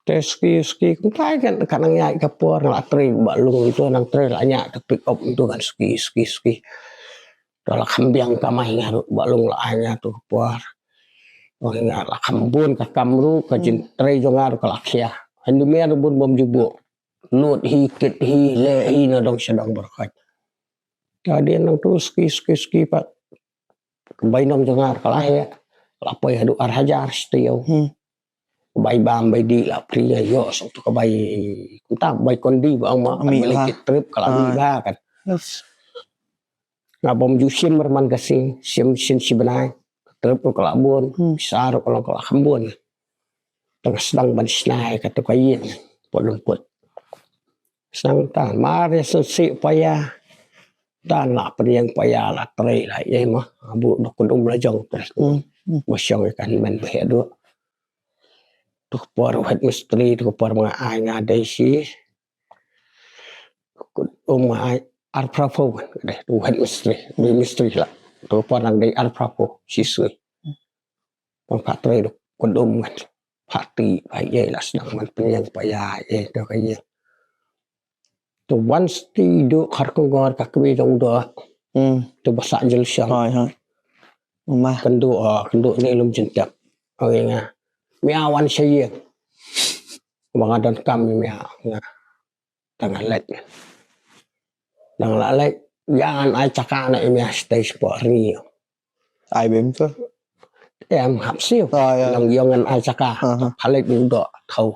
Te ski ski kumta kan ka nang ïaid ka por la trei ba lung tu nang trei la ïaid ka pick up tu kan ski ski ski. Te la kham biang kamai nga ruh ba lung la ai nga tu ka por. Ong nga la kham bun ka kam ruh ka jingtrei jong nga ruh ka la khia. Handumen ruh bun bym ju buh. Lut hi kit hi leh hi na dong sha dong baroh. Te hadien nang tu ski ski ski pat. Ka bainong jong nga ka la heh. Ka la poi haduh ar hajar shi taïew. Hmm. Ka bai bam bai dih la pyrshah ïoh shuh tu ka bai kumta bai kondi ba ong ma ka mih bha. Trip ka la mih bha kan. Yes. Nga bym ju shim ryman ka sngi, shim shisien shi bnai. Trip ruh ka la bun, hmm, pisa ruh ka long ka la kham bun. Tang sdang ban shna ïa katu ka ïing, put lum put. Sdang tang mar ïa sngewsih paia. Tang la pynïeng paia la trei la ïa ma. Abu dok kudum la jong trei. Hmm, hmm. Ba shong ïa ka hynmen ba heh duh. Tu ka por head mistri, tu ka por ma nga ai nga dei shi. Kudum ma ai arphew phew kan dei tu head mistri, dei mistri la. Tu ka por nang dei arphew phew shi sui. Pang pha trei dok kudum kan. Pha ti pha ïa la sdang man pynïeng paia ïa tu ka ïa. Tu wan sti du khar kongor ka kwi jong do. Hmm. Tu ba sa jil shang. Hoi, hoi. Ma. Kyndu, ah, kyndu ni lum jintep. Ong ïa nga. Mia wan sha ïing. Ba nga don kam mia nga. Tang nga leit. Tang la leit. Ïa ngan ai jaka na em ïa stage por ni. Ai bem tu. Em hap siew. Ah, ya. Nang ïa ngan ai jaka. Aha. Khalek ni dok tau.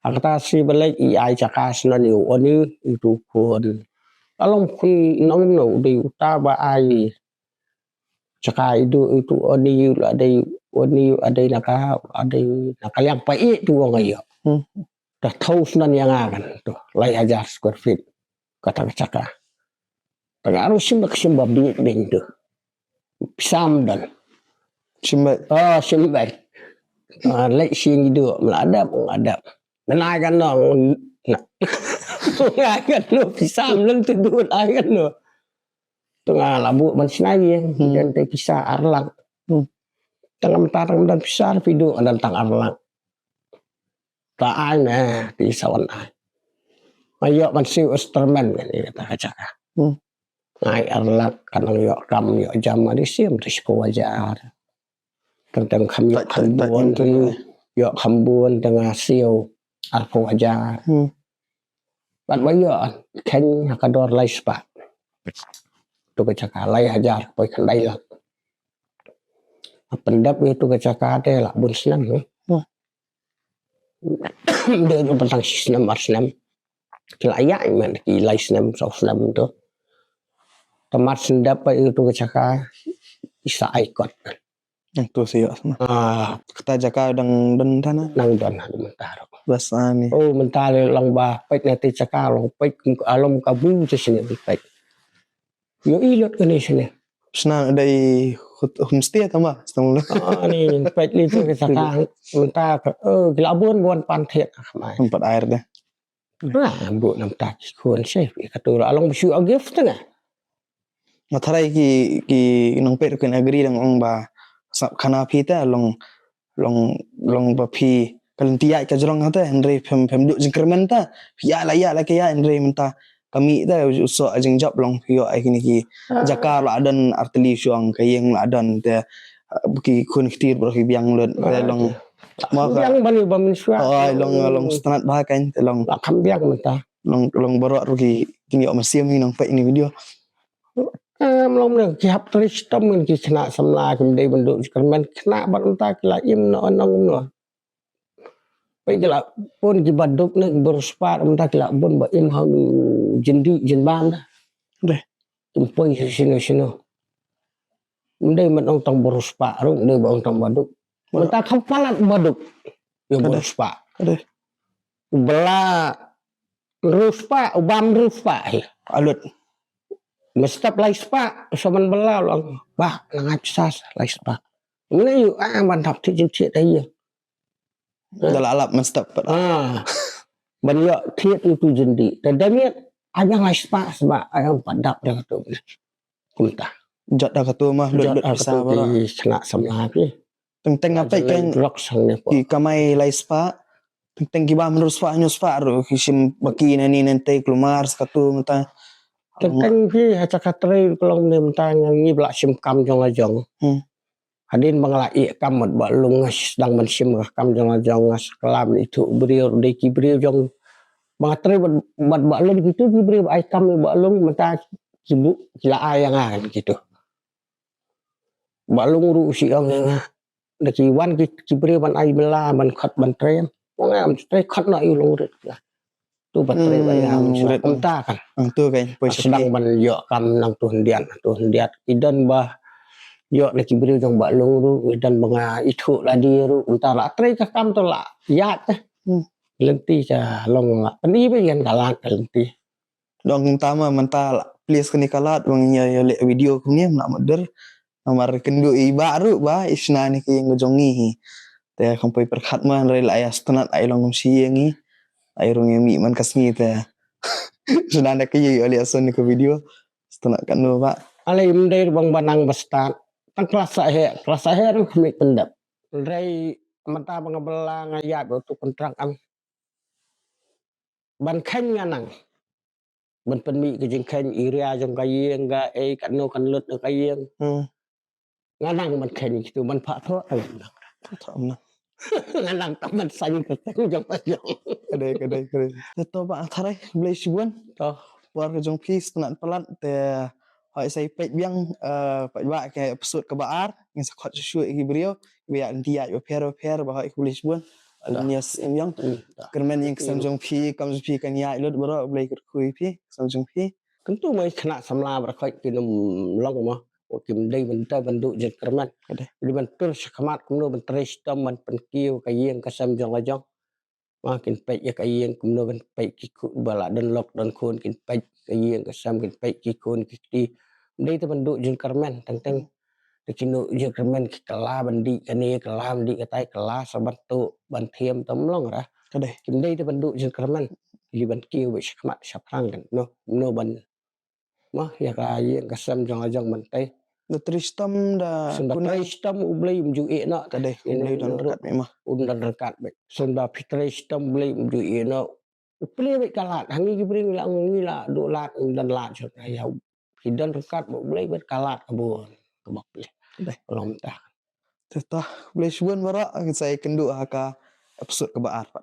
Hakata si balek i ai jaka snan ïa u oni i tu khun. Along khun nang no dei uta ba ai jaka i du i tu oni la dei oni la dei naka la dei naka liang pa i tu ong ïa. Hmm. Ta tau snan ïa nga kan tu lai hajar square feet. Kata ka jaka. Tang aru sim bak sim bak bik ding tu. Pisam dan. Sim bak. Oh, sim bak. Ah, lek sing idu, meladap, meladap. Menai kan no. Menai kan no, pisam dan tu du, menai kan no. Tengah labu man sinai, hmm, dan te pisa arlang. Hmm. Tengah mentarang dan pisa, pidu dan tang arlang. Ta ai ne, ti sawan ai. Ayo man siu instrument kan, ïa kata ka jaka. Hmm. Ngai arlak, kan ïoh kam, ïoh jam, adi sim, ti shiphew hajar. Tang tang kham ïoh kham bun, tang ïoh kham bun, tang siu, arphew hajar. Hmm. Bad ba ïoh, khein ha ka dor lai spah. Tu ka jaka lai hajar, poi khyndai lak. Pyndep ïa tu ka jaka te la bun snem, hmm. Hmm. Dei ruh ba tang shi snem ar snem. Ki la ïaid man ki lai snem saw snem tu. Te mar shen dep pat ïa tu ka jaka i sa ai kot. Nang tu sha ïoh sma. Ah, kata jaka dang don tana. Nang don ha mynta ruh. Bas ani. Oh, mynta long ba peit na te jaka long peit alom ka bu te sini peit. Ïoh i lut kane shane. Shna dei hut-, homestay tama, shtang lo. Ah, ni, peit li tu kita ka, mynta ka, eh, ki la bun bun pan thied, ah, mai. Tempat air deh. Nah, bu namta ki khun shi, ka tu la long shu a gift tengah. Nga tharai ki, ki nongpeit ruh kin agree dang ong ba sap khana phi ta long long, long ba phi ka lynti ïaid ka jrong hate, hynrei phem, phem duh jingkyrmen ta, phi ïaid la ïaid la ka ïaid, hynrei mynta ka mih ta, u soh jingjop long phi ïoh ai kine ki jaka la don artylli shong, ka ïing la don te, uh, ki khun ki kti baroh ki biang lut, te long. Biang bani ba mynshuwa. Oh, long, long sngewtynnat bha kan, te long. La kham biang mynta. Long, long baroh ruh ki, kin ïoh mynsiem hi nongpeit ine i video. Em, long ne ki hap trei shitom ngan ki khynnah samla kim dei ban duh jingkyrmen khynnah bad mynta ki la im noh nong noh. Peit ki la bun kiba duk ne kiba riewspah mynta ki la bun ba im ha u jyndih jynbam da. Deh. Kim poi sha shino shino. Ym dei ban ong tang ba riewspah ruh, ym dei ban ong tang ba duk. Mynta kham palat ba duk. Ïa ba riewspah. Deh. U bylla riewspah, u bam riewspah hi. Alut. Mynstep lai spah, u Saman bylla u ong, bah, la nga pisa lai spah. Mynne ïoh, ah, ban thap thied jingthied ïa. Da la lap mynstep pat. Ah. Ban ïoh thied ïa u jyndih. Da dang ïa, ah, ïa lai spah, spah, ah, ïa pat dap da katu. Kumta. Jot da katu mah, lut lut pisa baroh. Ki khynnah samla ki. Teng teng nga peit kan ki kamai lai spah. Teng teng ki bam hynriew spah hynñiew spah ruh ki shim ba ki nani nante kulmar sa katu mynta. Teng teng phi ha jaka trei ka long ne mynta ngi ba la shim kam jong la jong. Hmm. Hadien ba nga la ïeh kam mat ba lung nga sdang ban shim ka kam jong la jong nga sa klam ithuh briew dei ki briew jong ba nga trei bad, bad ba lung kitu ki briew ba ai kam ba lung mynta ki bu ki la ai ïa nga kan kitu. Ba lung ruh u shu ong ïa nga. Da ki wan ki, ki briew ban ai bylla ban khot ban trei. Ong em trei khot noh ïa u lung rit. Tu ban trei ba ïa u shu rit. Kumta kan. Ang tu kan poi sdang ban ïoh kam nang tu hyndiat, tu hyndiat. I don ba ïoh na ki briew jong ba lung ruh, i don ba nga ithuh lade ruh. Kumta la trei ka kam tu la ïaid. Hmm. Lynti ka long la. Pyni ba ïa ka lad ka lynti. Dang kumta ma mynta la plie kane ka lad ba ngi ïa leh video kumne mynta mutdur. Namar kynduh i bah ruh ba i shna ne ka ïing ka jong ngi hi. Te kam poi pyrkhat ma hynrei la ïa sngewtynnat ai long kum shi ïing ngi. Ai rung ïa mih man ka sngi te. Shna ne ka ïing ïa leh ason ne ka video. Sngewtynnat katno ba. Ale ym dei bang ba nang ba stad. Tang klas sa he, klas sa he ruh khmih pyndep. Hynrei mynta ba nga bylla nga ïa ba tu kontrak am. Ban kheiñ nga nang. Ban pynmih ka jingkheiñ area jong ka ïing ka ei katno kan lut ka ïing. Hmm. Nga nang ban kheiñ kitu ban phah thoh. Phah thoh nang. Nga nang tam ban saiñ ka saiñ jong ka jong. Ka dei, ka dei, ka dei. Te to ba tharai blei shibun. To. por ka jong phi sngewtynnat palat te hoi sa peit biang, eh, peit ba ka episode kaba ar, ngin sa khot shuh shuh ïa ki briew ba ïa ngi ïa ba pher ba pher ba hoi khublei shibun. Nia sim biang. Kyrmen ïa ka sem jong phi, kam jong phi kan ïa lut baroh, Blei kyrkhu ïa phi, ka sem jong phi. Kyntu mai khynnah samla baroh khoit ki nym long mo. Kim dei ban da ban duh jingkyrmen. Ki dei ban tur shakhmat kumno ban trei shitom ban pynkiew ka ïing ka sem jong la jong. Ma kin peit ïa ka ïing kumno ban peit ki khun ba la don lok don khun kin peit ka ïing ka sem kin peit ki khun ki kti. Dei te ban duh jingkyrmen teng teng. Te kin duh jingkyrmen ki kylla ban dih kane kylla ban dih katai kylla sa ban tuh ban thiam tam long ra. Ka dei. Kim dei te ban duh jingkyrmen. Li ban kiew ba shakhmat shaphrang kan. No, no ban ma ïa ka ïing ka sem jong la jong ban tei. Da trei shitom da. Sum da trei shitom U Blei um ju ïeh noh. Ka dei, U Blei don ryngkat beit ma. Un don ryngkat beit. Sum da phi trei shitom U Blei um ju ïeh noh. U Blei beit ka lad. Hangi ki briew la ngi la duh lad um don lad sum da ïa. Phi don ryngkat beit U Blei beit ka lad ka bun. Ka bok phi. Ka dei. Long ta. Te ta, Blei shibun baroh, ngin sa ïakynduh ha ka episode kaba ar pat.